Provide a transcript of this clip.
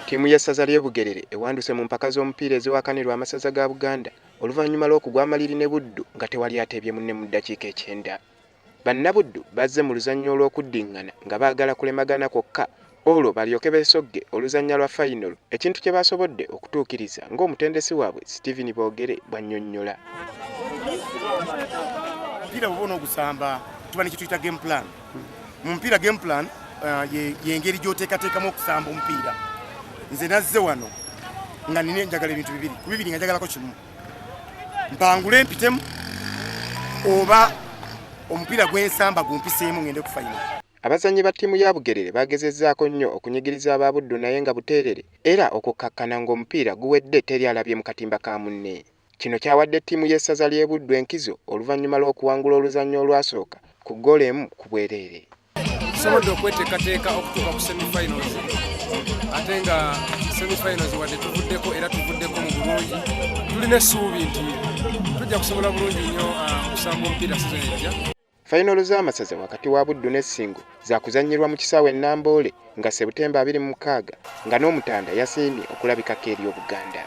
Ttiimu y'essaza ly'e Bugerere ewanduse mu mpaka z'omupiira eziwakanirwa amasaza ga Buganda oluvannyuma lw'okugwa amaliri ne Buddu nga tewali ateebye munne mu ddakiika ekyenda. Bannabuddu bazze mu luzannya olw'okuddingana nga baagala kulemagana kwokka olwo balyoke beesogge oluzannya lwa fayinolo ekintu kye baasobodde okutuukiriza ng'omutendesi waabwe Stephen Boogere bw'annyonnyola. Omupiira bw'oba onoogusamba tuba ne kye tuyita game plan. Mu mupiira game plan yengeri gy'oteekateekamu okusamba omupiira. Nze nazze wano nga nina njagala ebintu bibiri, ku bibiri nga njagalako kimu, mpangule mpitemu oba omupiira gwensamba gumpiseemu ngende ku fayino. Abazannyi ba ttiimu ya Bugerere baagezezzaako nnyo okunyigiriza aba Buddu naye nga buteerere era okukkakkana ng'omupiira guwedde teri alabye mu katimba ka munne. Kino kyawadde ttiimu y'essaza ly'e Buddu enkizo oluvannyuma lw'okuwangula oluzannya olwasooka ku ggoolo emu ku bwereere. Tusobodde okweteekateeka okutuuka ku semifinals ate nga semifinals wadde tuvuddeko era tuvuddeko mu bulungi, tulina essuubi nti tujja kusobola bulungi nnyo okusamba omupiira sizoni ejja. Fayinolo z'amasaza wakati wa Buddu ne Ssingo zaakuzannyirwa mu kisaawe e Namboole nga Sebutemba 26 nga n'Omutanda yasiimye okulabikako eri Obuganda.